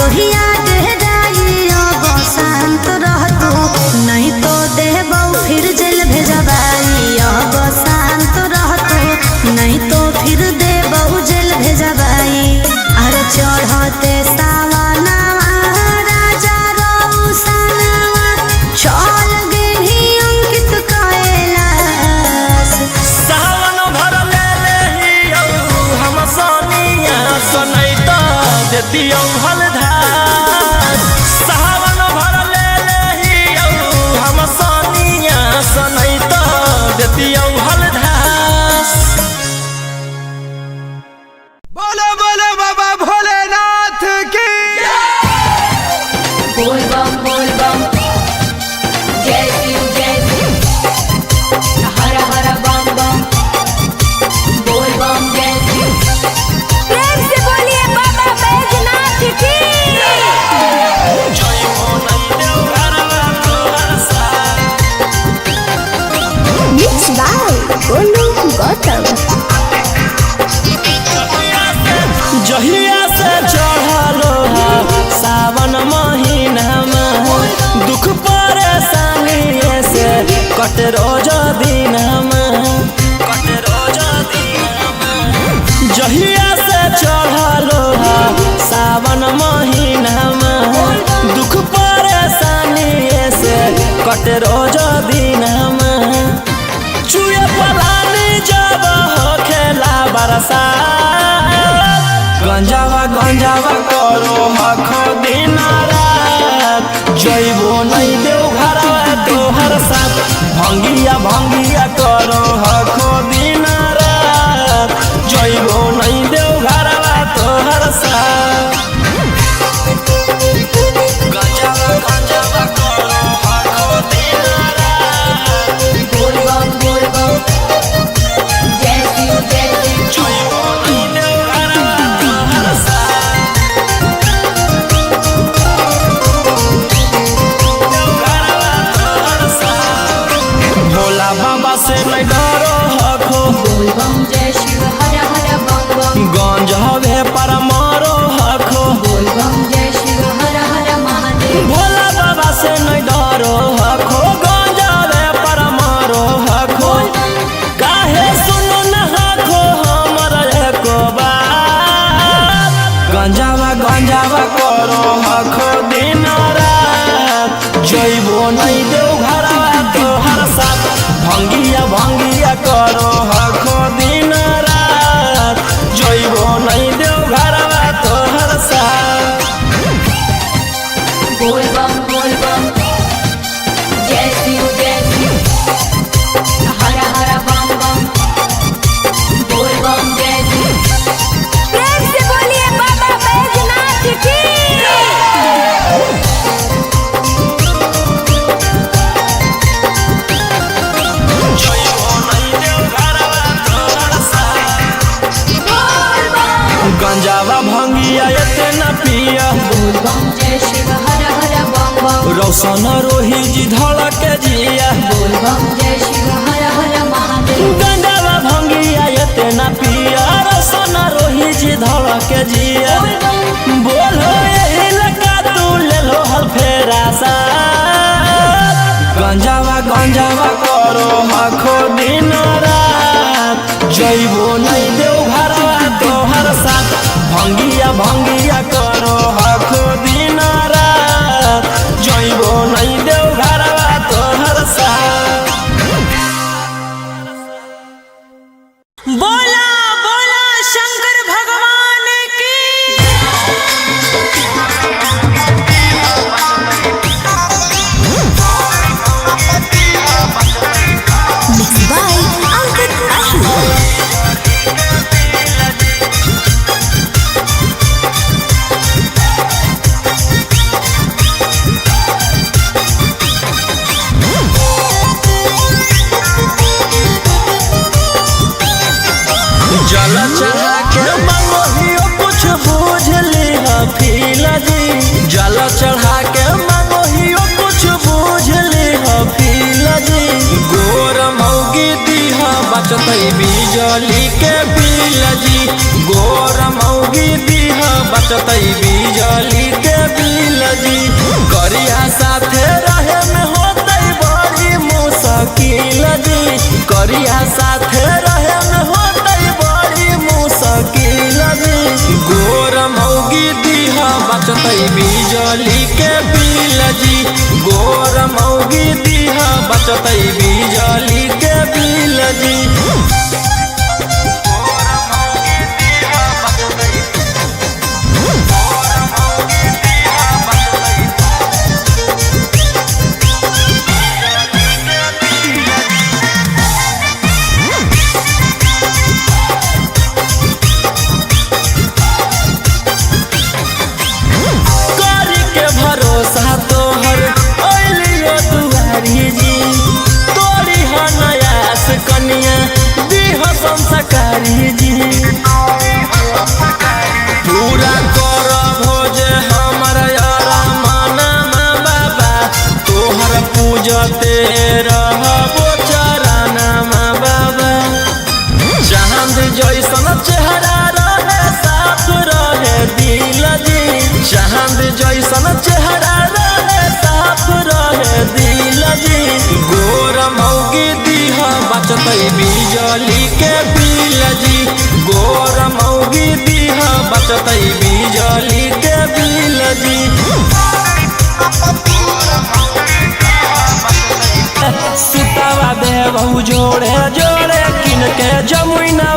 रोहिया डेराई अब शांत रह तू, नहीं तो देबौ फिर जेल भेजबाई। अब शांत रह तू, नहीं तो फिर देबौ जेल भेजबाई। अरे चढ़ते सावनवा राजा रौसनवा, चल गेही अंकित कैलाश। सावन भर ले लेहियौ हम सोनिया सुनैता देतियौ हलधार। सावन भर ले लेहियौ हम सोनिया सुनैता देतियौ हलधार। बोलो बोलो बाबा भोलेनाथ की। बोल बम बोल बम, जय शिव जय शिव, हर हर बम बम, बोल बम जय शिव। प्रेम से बोलिए बाबा बैजनाथ की। Mix by Golu Gautam. जहिया से चढ़लो हा सावन महीनामा, दुख परेशानी से कट रोज दिनमा, कट रोज दिनमा। जहिया से चढ़लो हा सावन महीनामा, दुख परेशानी से कट रोज दिनमा। चुए पलानी जब हो खेला बरसात, गंजावा गंजावा करो हखो दिन रात। जइबो नहीं देव घरवा तोहर साथ, भंगिया भंगिया करो हखो दिन रात। जइबो नहीं देव घरवा तोहर साथ, गंजावा गंजावा करो हखो दिन रात। बोल बम बोल बम, जय शिव जय शिव, जइबो नहीं देव घरवा तोहर साथ। भोला बाबा से नहीं डरो हखो, बोल बम जय शिव, हर हर बम बम, गंज हवे पर मारो हखो। बोल बम जय शिव, हर हर महादेव। भोला बाबा से नहीं डरो हखो, गंज हवे पर मारो हखो। काहे सुनो न हखो हमर एको बात, गंजावा गंजावा करो हखो दिन रात। जइबो नहीं देव घरवा तोहर साथ, भंगिया भंगिया करो हखो दिन रात। जइबो नहीं देव घरवा तोहर साथ। बोल बम बोल बम, जय शिव जय शिव, हर हर बम बम, बोल बम जय शिव। प्रेम से बोलिए बाबा बैजनाथ की। जइबो नहीं देव घरवा तोहर साथ। गंजावा भंगिया एते न पिया, बोल बम जय शिव, हर हर बम बम, रौशन रोही जी धड़क जिया। बोल बम जय शिव, हर हर महादेव। गंजावा भंगिया एते न पिया, रौशन रोही जी धड़क जिया। बोलो यही लगा तू ले लो हल फेरा सा, गंजावा गंजावा करो हखो दिन रात। जइबो नहीं देव घरवा तोहर साथ, भंगिया भंगिया करो हखो दिन रात। जइबो नहीं देव घरवा तोहर साथ। बोला बोला शंकर भगवान की। मिक्स बाय अंकित आहिर। जल चढ़ा के मंगोहियो कुछ बूझ ली फील जी। जल चढ़ा के मंगोहियो कुछ बूझ ली फील जी। गोर मौगी दीह बचतै बिजली के बिल जी। गोर मौगी दीह बचतै बिजली के पगलिया साथे रहे में होतै बड़ी मुश्किल जी। गोर मौगी दीह बचतै बिजली के बिल जी। गोर मौगी दीह बचतै बिजली के बिल जी। करी के भरोसा तोहर अइलियो दुआरी जी। तोरी ह नयास कनिया दीह संस्कारी जी। पूरा कर भोज हमर अरमानमा बाबा, तोहर पूजते रहबो चरणमा बाबा। चांद जैसन चेहरा रहे साफ रहे दिल जी। चांद जैसन चेहरा रहे साफ रहे दिल जी। गोर मौगी दीह बचतै बिजली के बिल जी। गोर मौगी दीह बचतै बिजली के बिल जी। सुतावा देबहु जोड़े जोड़े किन के जमुना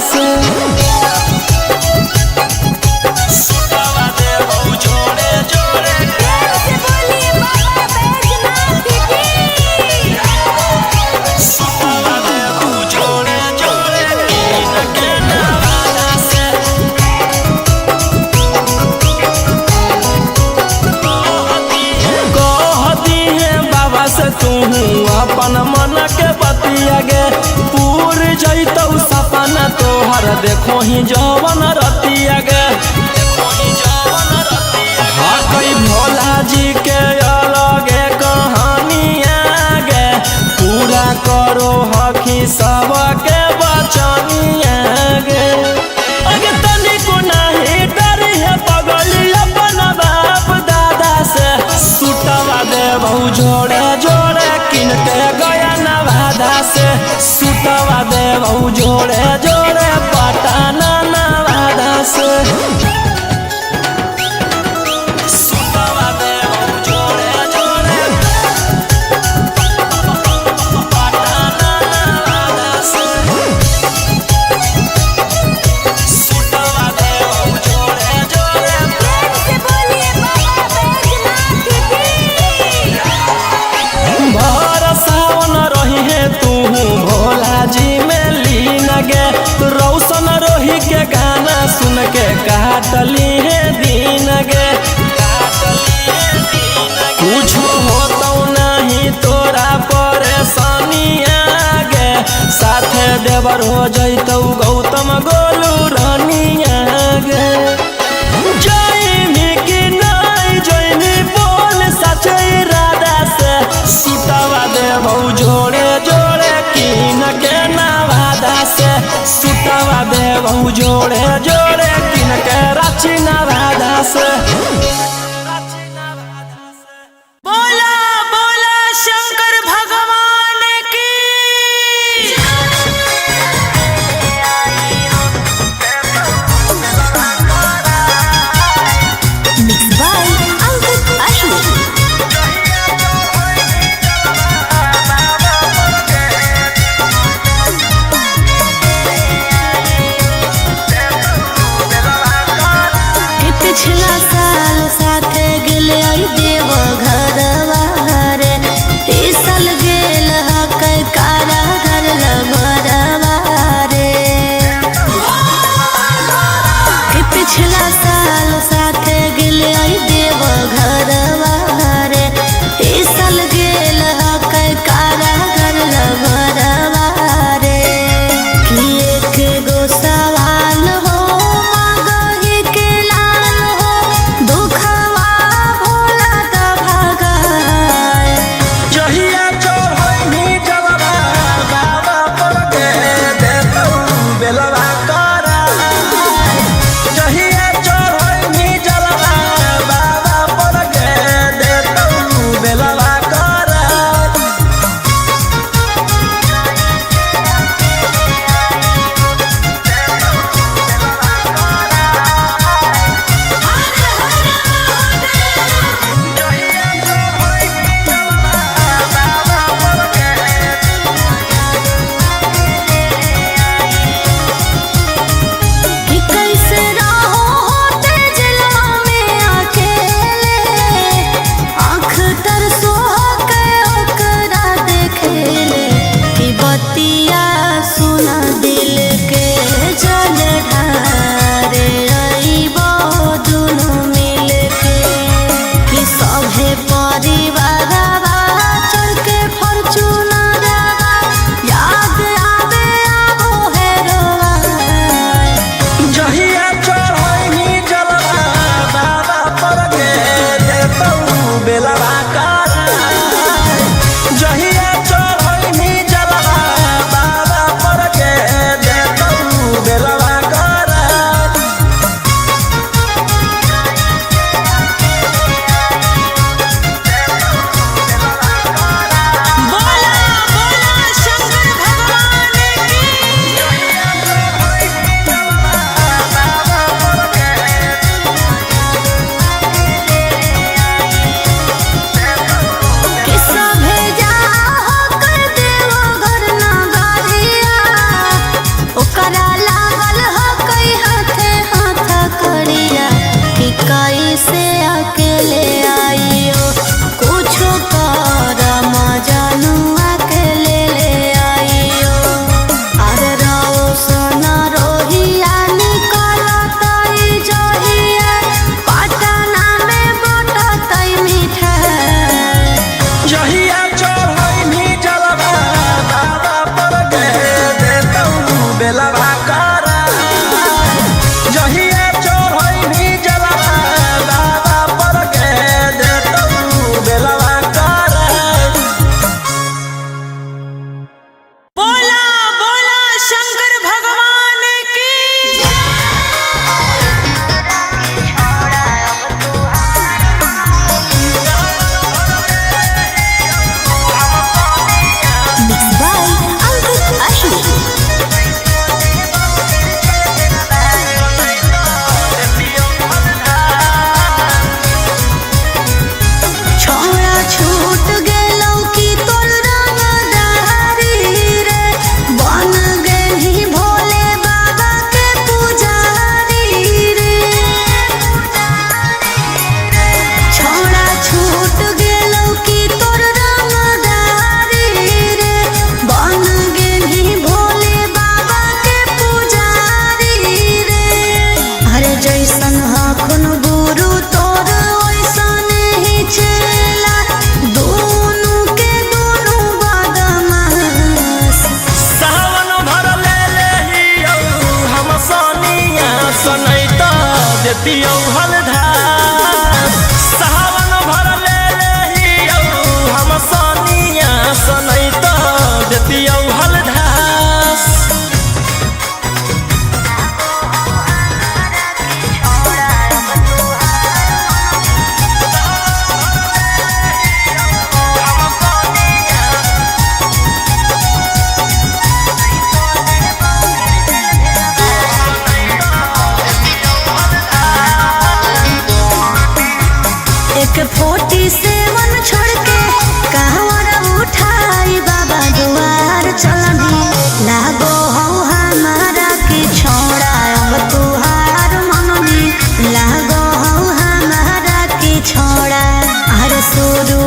से। सुतावा देबहु जोड़े जोड़े प्रेम से बोलिए बाबा बैजनाथ की। सुतावा देबहु जोड़े जोड़े किन के नवादा से। कहती है बाबा से तू अपन मन के बतिया गे, पूर जैतौ सपना तोहर देखो ही जवन रतिया गे। हाँ कई भोला जी के अलगे कहानी गे, पूरा करो हखी सबके बचनिया गे। अगे तनिको नाही डरी है पगली अपन बाप दादा से। सुतवा देबहु जोड़े जोड़े किन के गया नवादा से। सुतवा देबहु जोड़े जोड़े पटना नवादा से। सुतवा देबहु जोड़े जोड़े पटना नवादा से। सुतवा देबहु जोड़े जोड़े प्रेम से बोलिए बाबा बैजनाथ की। भर सावन रही है तू भोला जी में लीन गे, रौशन रोही के गाना सुन के का देतियौ हलधास। सावन भर ले लेहियौ हम सोनिया सनै त देतियौ हलधास। एक फोर्टी सेवन छोड़ के कहवर उठाई बाबा दुआर चलनी। लागो हौ हमारा के छोड़ा अब तुहार मननी। लागो हौ हमारा के छोड़ा। हर शुरू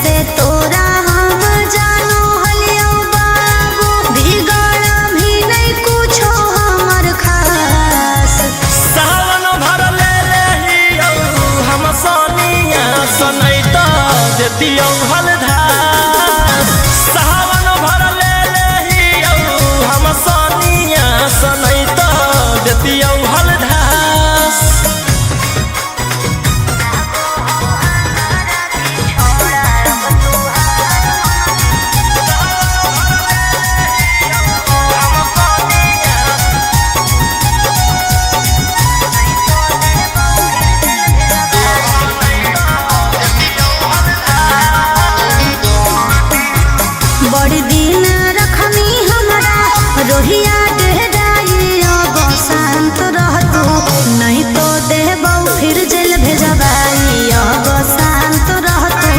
से तोरा हम जानो हलियो बाबू, बिगड़ भी नहीं कुछो हमर खास। सावन भर ले लेहियौ हम सोनिया सनै त देतियौ हलधास। सावन भर ले लेहियौ हम सोनिया सनै त देतियौ हलधास। बड़ी दिन रखनी हमरा रोहिया डेराई, अब शांत रहतू नहीं तो देबौ फिर जेल भेजबाई। अब शांत रहतू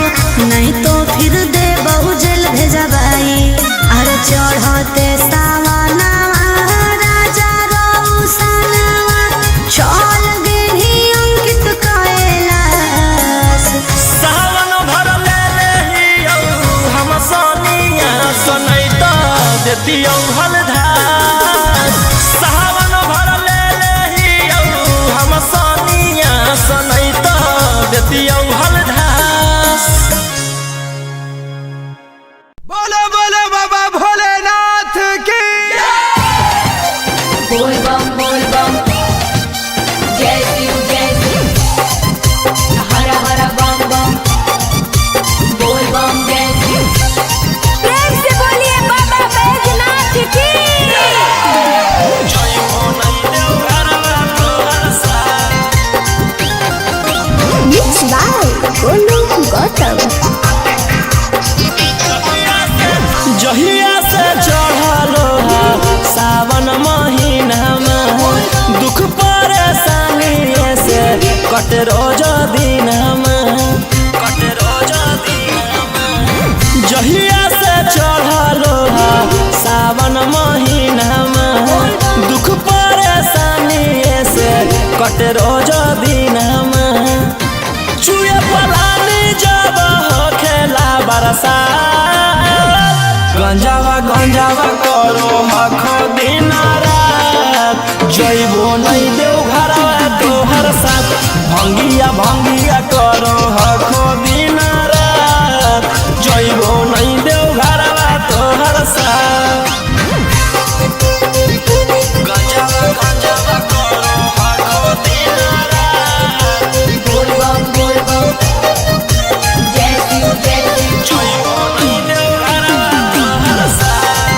नहीं तो फिर देबौ जेल भेजबाई। अरे चढ़ते सावनवा राजा रौसनवा, चल गेही अंकित कैलाश। सावन भर ले लेहियौ हम सोनिया सनै त देतियौ हलधास। सावन भर ले लेहियौ हम सोनिया सनै त देतियौ हलधास। बोलो बोलो बाबा भोलेनाथ की। बोल बम बोल बम, जय शिव जय शिव, हर हर बम बम, बोल बम जय शिव। प्रेम से बोलिए बाबा बैजनाथ की। Mix by Golu Gautam. जहिया से चढ़ल सावन महीना में दुख परेशानी से कट रोज दिन में, कट रोज दिन में। जहिया से चढ़ल सावन महीना में दुख परेशानी से कट रोज दिन में। चुए पलानी जब हो खेला बरसात, गंजावा गंजावा करो हखो दिन रात। जइबो नहीं देव घरवा तोहर साथ, भंगिया भंगिया करो हखो दिन रात। जइबो नहीं देव घरवा तोहर साथ। गंजावा गंजावा करो हखो दिन रात। बोल बम बोल बम, जय शिव जय शिव, जइबो नहीं देव घरवा तोहर साथ।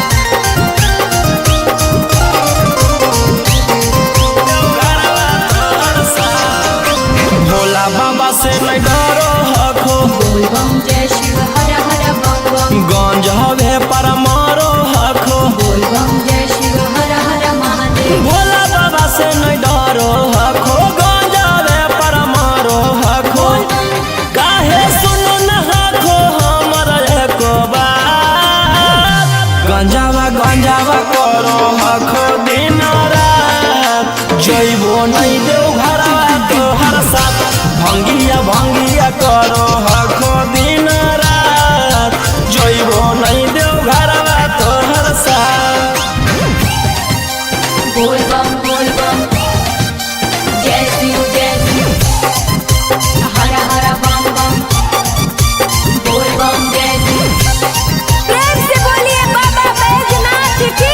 भोला बाबा से नहीं डरो हखो, बोल बम जय शिव, हर हर बम बम, गंज हवे पर मारो हखो। बोल बम जय शिव, हर हर महादेव, भोला बाबा से नहीं डरो हखो, गंज हवे पर मारो हखो। काहे सुनो न हखो हमर एको बात, गंजावा गंजावा करो हखो दिन रात। जइबो नहीं देव घरवा तोहर साथ, भंगिया भंगिया करो हखो दिन रात। जइबो नहीं देव घरवा तोहर साथ। बोल बम बोल बम, जय शिव जय शिव, हर हर बम बम, बोल बम जय शिव। प्रेम से बोलिए बाबा बैजनाथ की।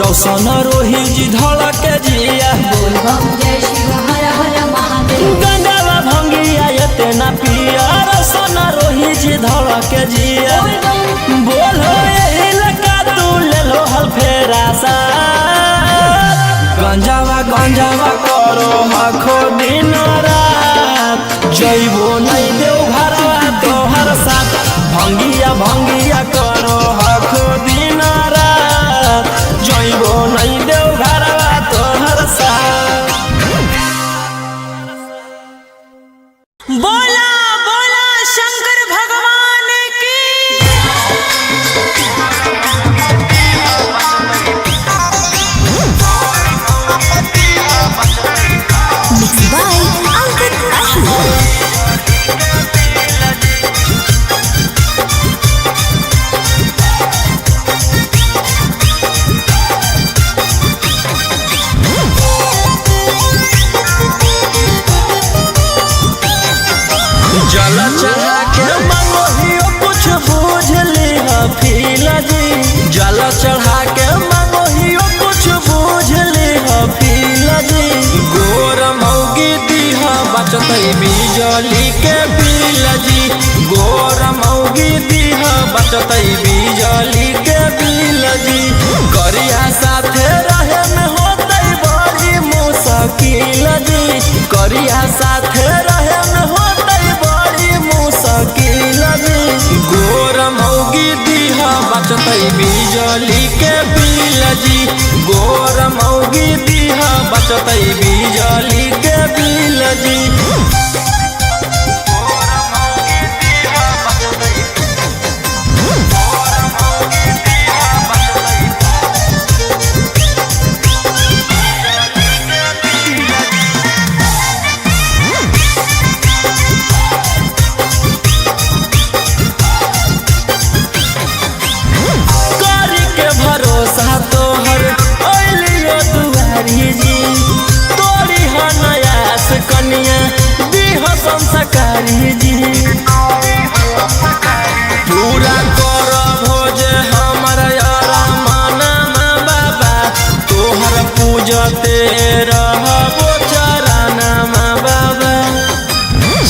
रोशन रोही जी धड़क जिया। बोल बम जय शिव हर हर महादेव। गंगावा भंगिया एते ना पिया, रोशन रोही जी धड़क जिया। बोल बम बोलो यही लगा तू ले लो हल फेरा सा। गंजावा गंजावा करो हखो दिन रात, जइबो नहीं देव घरवा तोहर साथ। भंगिया भंगिया करो हखो दिन रात, जइबो नहीं देव घरवा तोहर साथ। बोला बोला शंकर भगवान की। मिक्स बाय अंकित अहिर। जल चढ़ा के मंगोहियो कुछ बूझ ली फील जी। जल चढ़ा के मंगोहियो कुछ बूझ ली फील जी। गोर मौगी दीह बचतै बिजली के बिल जी। गोर मौगी दीह बचतै बिजली के बिल जी। करिया साथे रहे में होतै बड़ी मुश्किल जी। करिया साथे रहे में होतै बड़ी मुश्किल जी। गोर मौगी दीह बचतै बिजली के बिल जी। गोर मौगी दीह बचतै बिजली के बिल जी। करी के भरोसा तोहर अइलियो दुआरी जी। तोरी ह नयास कनिया दीह संस्कारी जी। पूरा कर भोज हमर अरमानमा बाबा, तोहर पूजते रहबो चरणमा बाबा।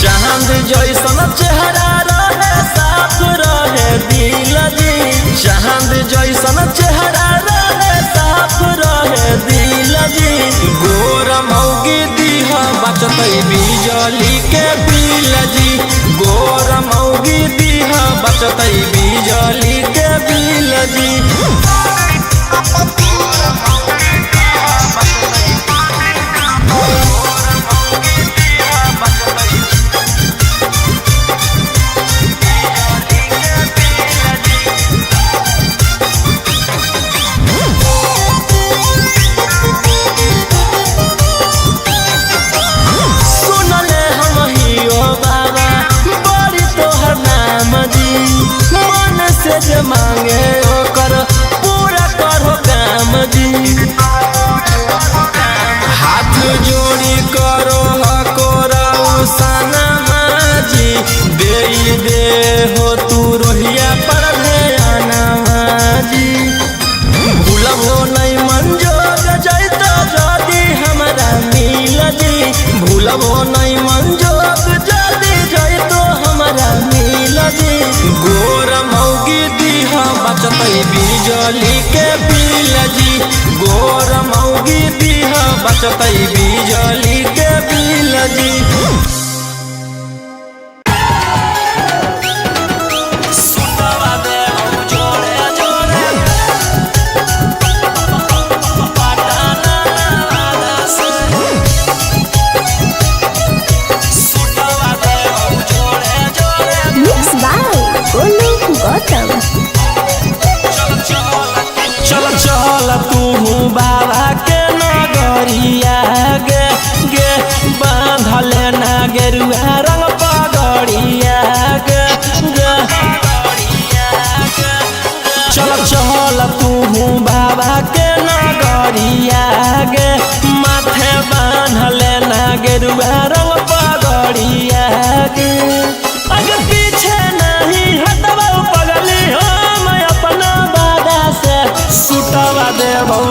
चांद जैसन चेहरा रहे साफ रहे दिल जी। चांद जैसन चेहरा रहे साफ रहे दिल जी। गोर मौगी दीह बचतै बिजली के बिल जी। गोर मौगी दीह बचतै बिजली के बिल जी। सुनले हम हियो बाबा बड़ी तोहर नाम जी। मन से जे मांगे ओकर पूरा करो काम जी। हाथ जोड़ी करो हकोरा सना जी। दे दे हो तू रोहिया पर ध्यान जी। भूलबो नहीं मंजोर जैतो जदी हमरा मिल जी। भूलबो नहीं मंजोर जदी जैतो हमरा मिल जी। गोर मौगी दीह बचतै बिजली के बिल जी। गोर मौगी दीह बचतै बिजली के बिल जी। सुतवा देबौ जोरे जोरे पटाना से। सुतवा देबौ जोरे जोरे। Mix by Golu Gautam. चल चल तू बाबा के नगरिया गे गे। बांधल ना गेरुआ रंग पगड़िया गे गे। चल चल तू बाबा के नगरिया गे। माथे बांधल ना गेरुआ रंग पगड़िया गे। अगे पीछे नहीं हटबौ पगली हो मैं अपना बाबा से। सुतवा देबौ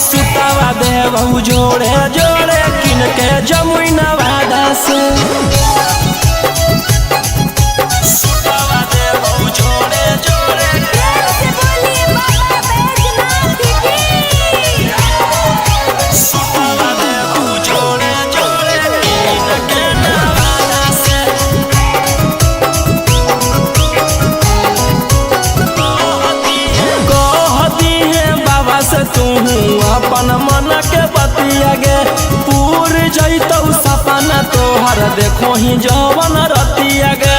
सुतवा देबौ जोड़े जोड़े किन के जमुई नवादा से। सुतवा देबौ जोड़े जोड़े प्रेम से बोलिए बाबा बैजनाथ की। सुतवा देबौ जोड़े जोड़े किन के नवादा से। कहती है बाबा से तू अपन मन के बतिया गे, पूर जैतौ सपना तोहर देखो ही जवन रतिया गे।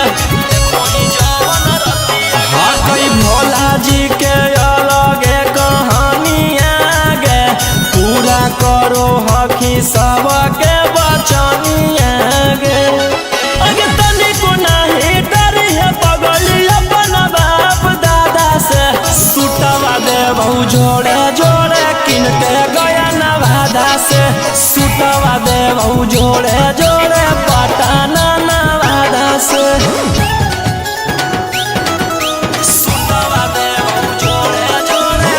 हाँ कई भोला जी के अलगे कहानी गे, पूरा करो हखी सबके बचनिया गे। अगे तनिको नाही डरी है पगली अपन बाप दादा से, सुतवा देबौ जोड़े जोड़े किन के गया नवादा से। सुतवा देबौ जोड़े जोड़े पटना नवादा से। सुतवा देबौ जोड़े जोड़े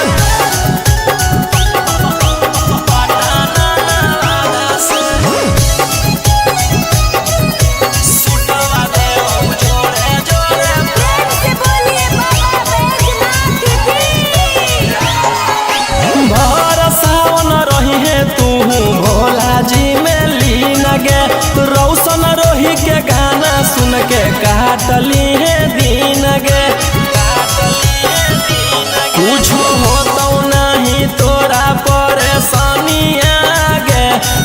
पटना नवादा से। सुतवा देबौ जोड़े जोड़े प्रेम से बोलिए बाबा बैजनाथ की। भर सावन रही है तू भोला जी में लीन गे, रौशन रोही के गाना सुन के काटली है दिन गे। कुछ होतौ नहीं तोरा परेशानी गे,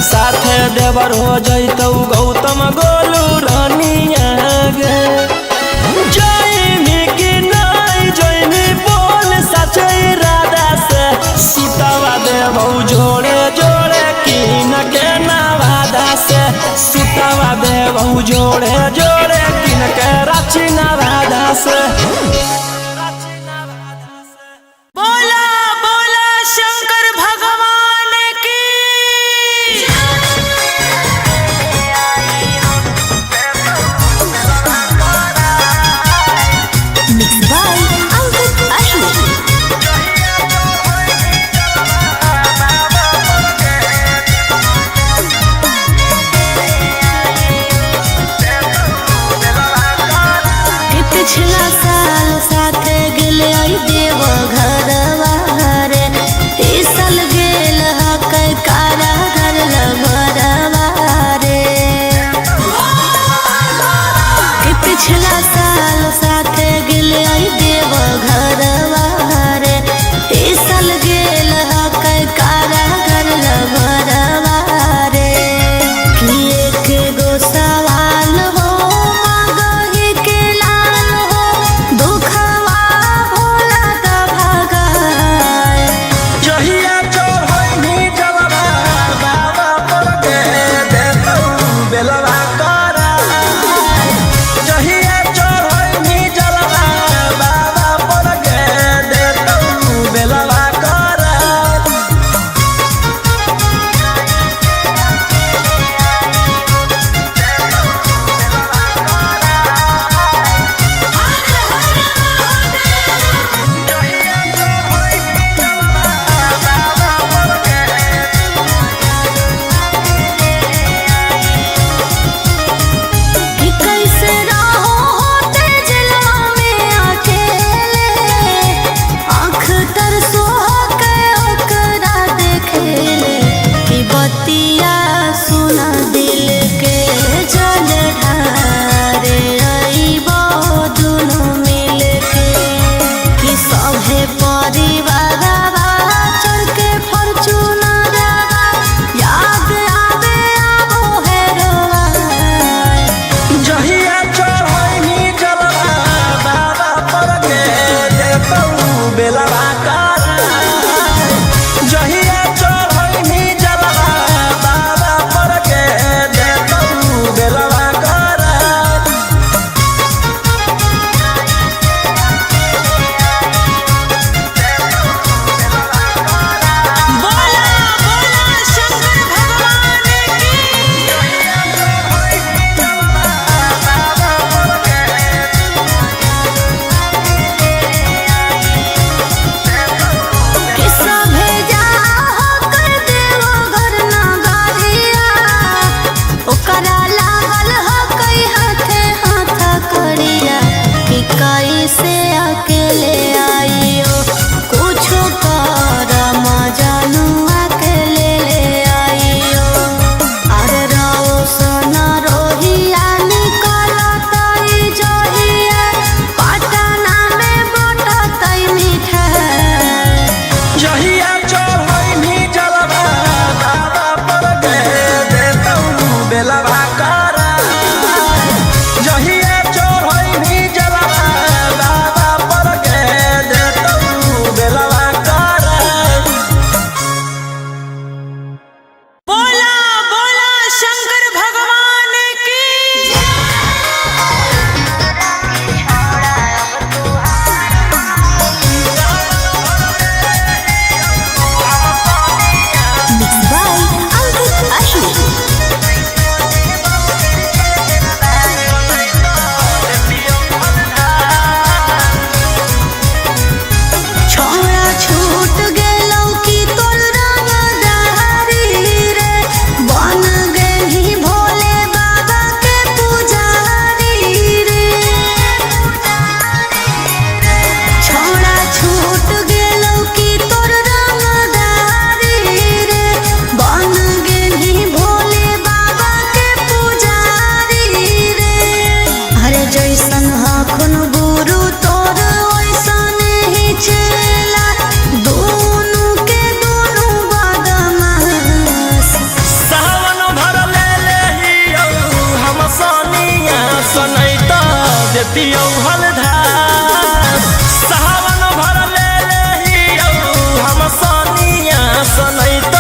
साथे देवर हो जैतौ गौतम गोलू रानिया गे। जैमी कि नहीं जैमी बोल सचे इरादा से, सुतवा देबौ जोड़े जोड़े किन के नवादा से। सुतवा देबौ जोड़े जोड़े किन के रांची नवादा से। बोला बोला शंकर भगवान की। Mix by Ankit Ahir. पिछला साल साथ देतियौ हलधास। सावन भर ले लेहियौ हम सोनिया सनै त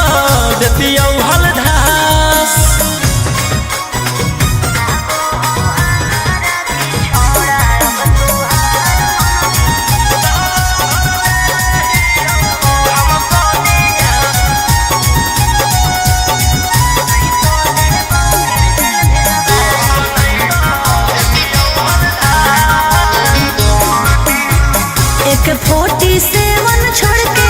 देतियौ हलधास। एक फोर्टी सेवन छोड़ के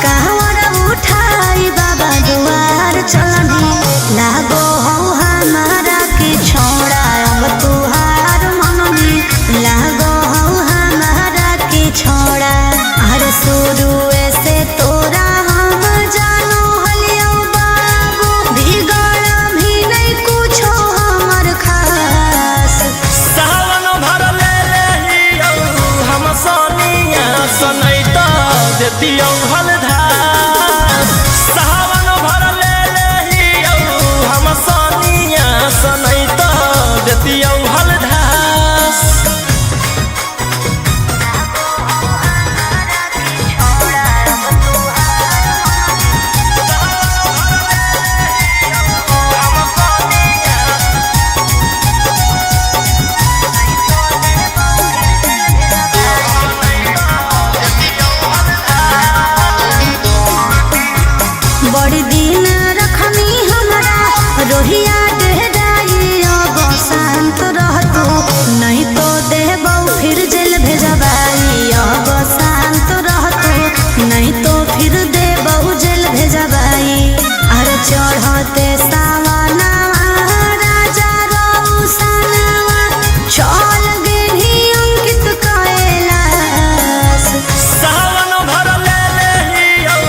कहवर उठाई बाबा दुआर चलनी। लागो हौ हमारा के छोड़ा अब तुहार मननी। लागो हौ हमारा के छोड़ा। हर शुरू से तोरा हम जानो हलियो बाबू, बिगड़ भी नहीं कुछो हमर खास। सावन भर ले लेहियौ हम सोनिया सनै त देतियौ हलधास। सावन भर ले लेहियौ हम सोनिया सनै त देतियौ हलधास। बड़ी दिन रखनी हमरा रोहिया डेराई, अब शांत रहतू नहीं तो देबौ फिर जेल भेजबाई। अब शांत रहतू नहीं तो फिर देबौ जेल भेजबाई। अरे चढ़ते सावनवा राजा रौसनवा, चल गेली अंकित कैलाश। सावन भर ले लेहियौ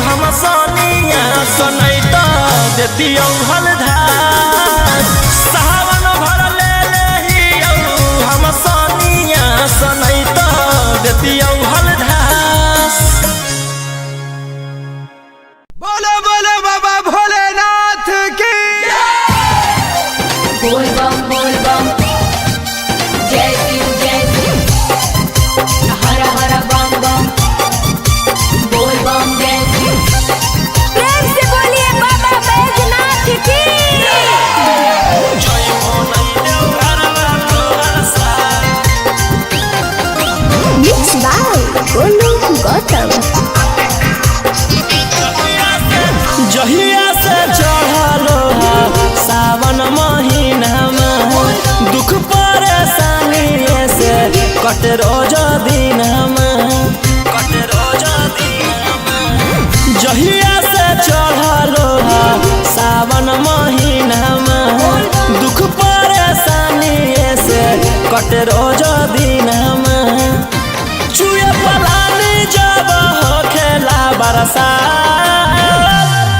हम सोनिया सनै त देतियौ हलधास। सावन भर ले लेहियौ हम सोनिया सनै त देतियौ हलधास। बोलो बोलो बाबा भोलेनाथ की। बोल बम बोल बम, जय शिव जय शिव, हर हर बम बम, बोल बम जय शिव। प्रेम से बोलिए बाबा बैजनाथ की। Mix by Golu Gautam. जहिया से चढ़लो सावन महीनामा, दुख परेशानी से कट रोज दिनमा, कट रोज दिनमा। जहिया से चढ़लो सावन महीनामा, दुख परेशानी से कट रोज दिनमा। चुए पलानी जब होखेला बरसात,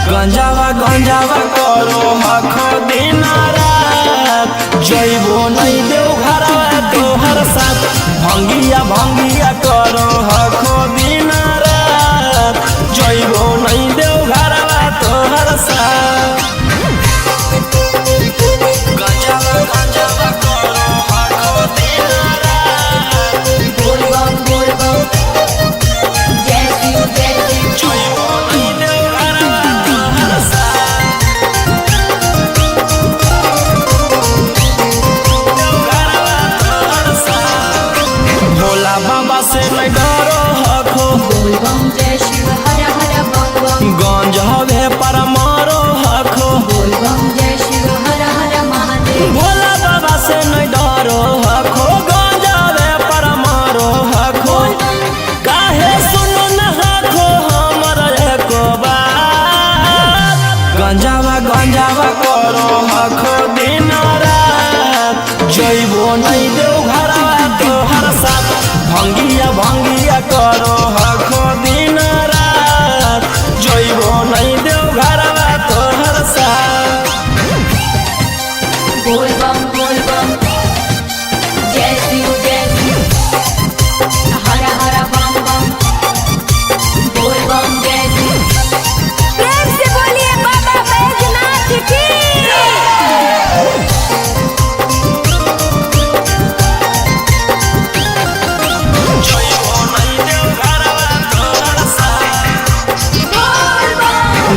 गंजावा गंजावा करो हखो दिन रात। जइबो नहीं देव घरवा तोहर साथ, भंगिया भंगिया करो हखो दिन रात। जइबो नहीं देव घरवा तोहर साथ, गंजावा गंजावा करो हखो दिन रात। बोल बम बोल बम, जय शिव जय शिव। जइबो नहीं देव घरवा तोहर साथ।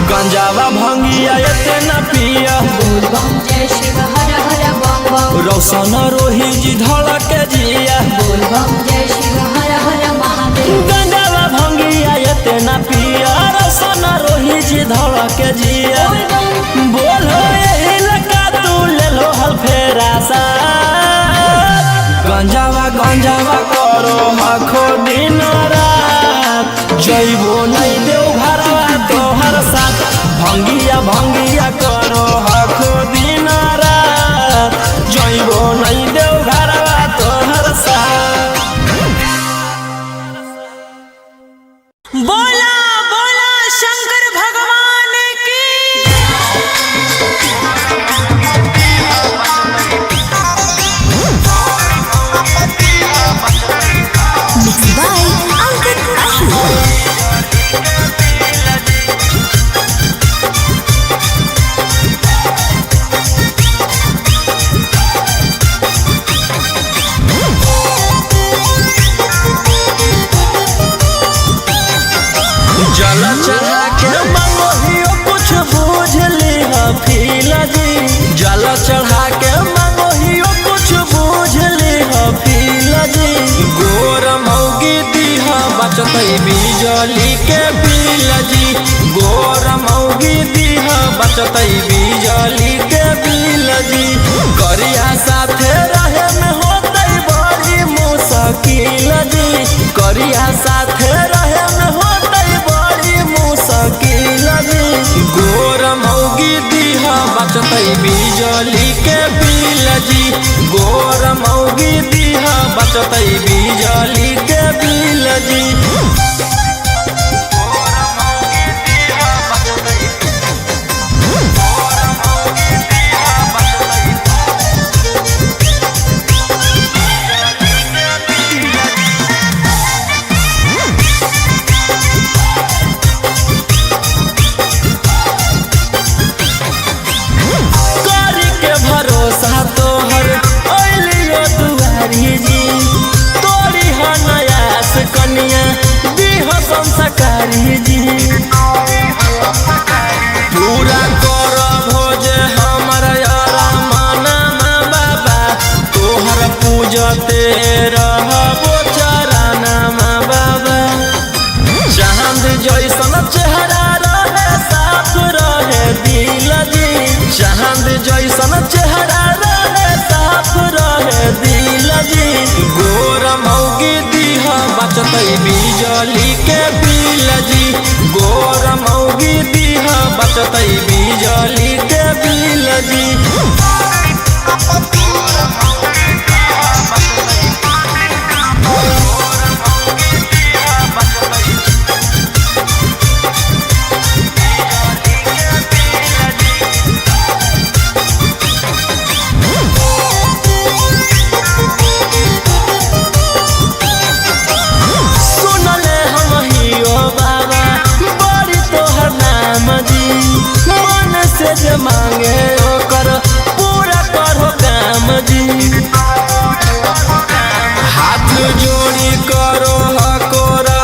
गंजावा भंगिया एते न पिया। बोल बम जय शिव हर हर बम बम। रोशन रोही जी धड़क जिया। बोल बम जय शिव हर हर महादेव। गंजावा भंगिया एते न पिया, रोशन रोही जी धड़क जिया। बोल बम बोलो यही लगा तू ले लो हल फेरा सा। गंजावा गंजावा करो हखो दिन रात, जइबो नहीं देव घरवा तोहर साथ। भंगिया भंगिया करो हखो दिन रात, जइबो नहीं देव घरवा तोहर साथ। बोला बोला शंकर भगवान की। मिक्स बाय अंकित आशु। जल चढ़ा के मंगोहियो कुछ बूझ ली फील जी। जल चढ़ा के मंगोहियो कुछ बूझ ली फील जी। गोर मौगी दीह बचतई बिजली के बिल जी। गोर मौगी दीह बचतई बिजली के बिल जी। करिया साथे रहे में होतई बड़ी मुश्किल जी। करिया साथे रहे में होतई बड़ी मुश्किल जी। गोर मौगी दीह बचतई बिजली के बिल जी। गोर मौगी दीह बचतई बिजली के बिल जी। करी के भरोसा तोहर अइलियो दुआरी जी। तोरी ह नयास कनिया दीह संस्कारी जी। पूरा कर भोज हमर अरमाना बाबा, तोहर पूजते रहबो चरणा बाबा। चांद जैसन चेहरा रहे साफ रहे दिल जी। चांद जैसन चेहरा रहे साफ रहे दिल जी। गोर मौगी दीह बचतई बिजली के बिल जी। गोर मौगी दीह बचतई बिजली के बिल जी। सुनले हम हियो बाबा बड़ी तोहर नाम जी। मन से जे मांगे ओकर पूरा करो काम जी। हाथ जोड़ी करो हकोरा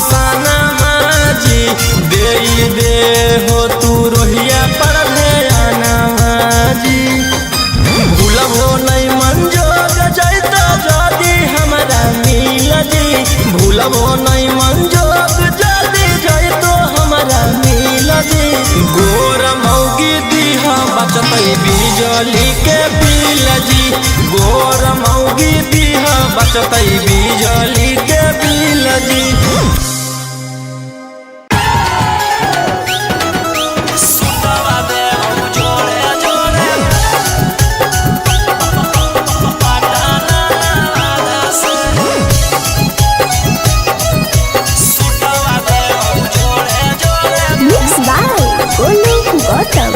साना जी। दे दे हो तू रोहिया पर आना जी। भूलबो नहीं मंजोग जैता जदी हमरा मिल जी। भूलबो नहीं मंजोग जदी जैतो हमरा मिल जी। गोर मौगी दीह बचतई बिजली के बिल जी। गोर मौगी दीह बचतई बिजली के बिल जी। सुतवा देहु जोड़े जोड़े पटाना से। सुतवा देहु जोड़े जोड़े। Mix by Golu Gautam.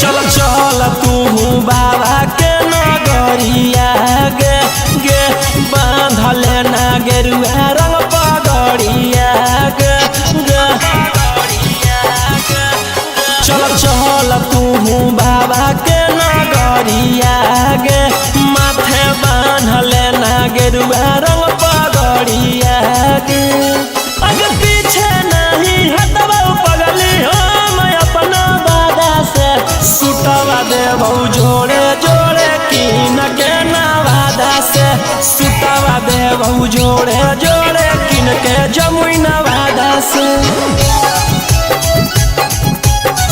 चल चल तू बाबा के नगरिया गे गे। बांधल ना गेरुआ रंग पगड़िया गे गे। चल चल तू बाबा के नगरिया गे। माथे बांधल ना गेरुआ रंग पगड़िया गे। अगर पीछे नहीं जोड़े जोड़े किन के जमुई नवादा से।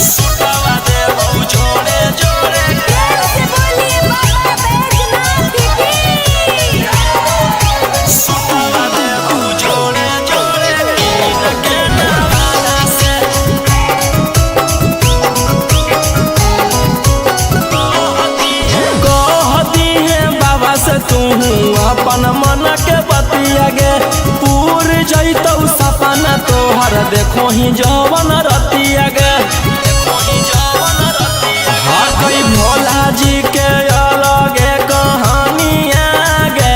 सुतवा देबौ जोड़े जोड़े। प्रेम से बोलिए बाबा बैजनाथ की। सुतवा देबौ जोड़े जोड़े किन के नवादा से। कहती है बाबा से तू अपन मन के बतिया गे, पूर जैतौ सपना तोहर देखो ही जवन रतिया गे। हाँ कई भोला जी के अलगे कहानिया गे,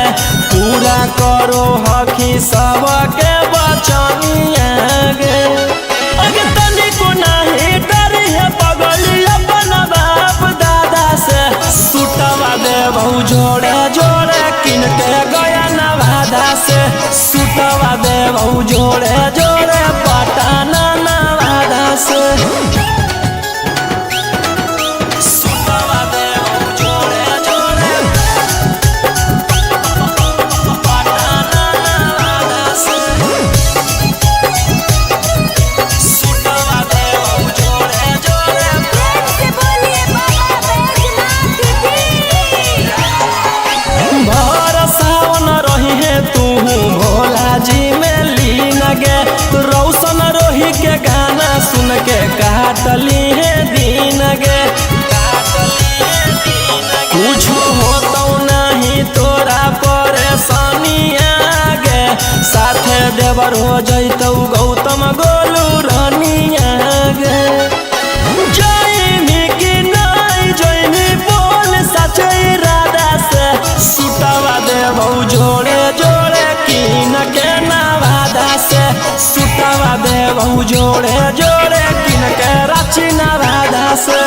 पूरा करो हखी सबके बचनिया गे। अगे तनिको नाही डरी है पगली अपन बाप दादा से। सुतवा देबौ जोड़े जोड़े किन के गया नवादा से। सुतवा देबौ जोड़े जोड़े पटना नवादा से। सुतवा देबौ जोड़े जोड़े पटना नवादा से। सुतवा देबौ जोड़े जोड़े। प्रेम से बोलिए बाबा बैजनाथ की। भर सावन रही है तू भोला जी में लीन गे, रौशन रोही के गाना सुन के काटली है दिन गे। कुछ होतौ नहीं तोरा परेशानी गे, साथे देवर हो जैतौ गौतम गोलू रानिया गे। जैनी कि नहीं जैनी बोल सचे इरादा से। सुतवा देबौ जोड़े जोड़े किन के नवादा से। सुतवा देबौ जोड़े जोड़े किन के रांची नवादा से।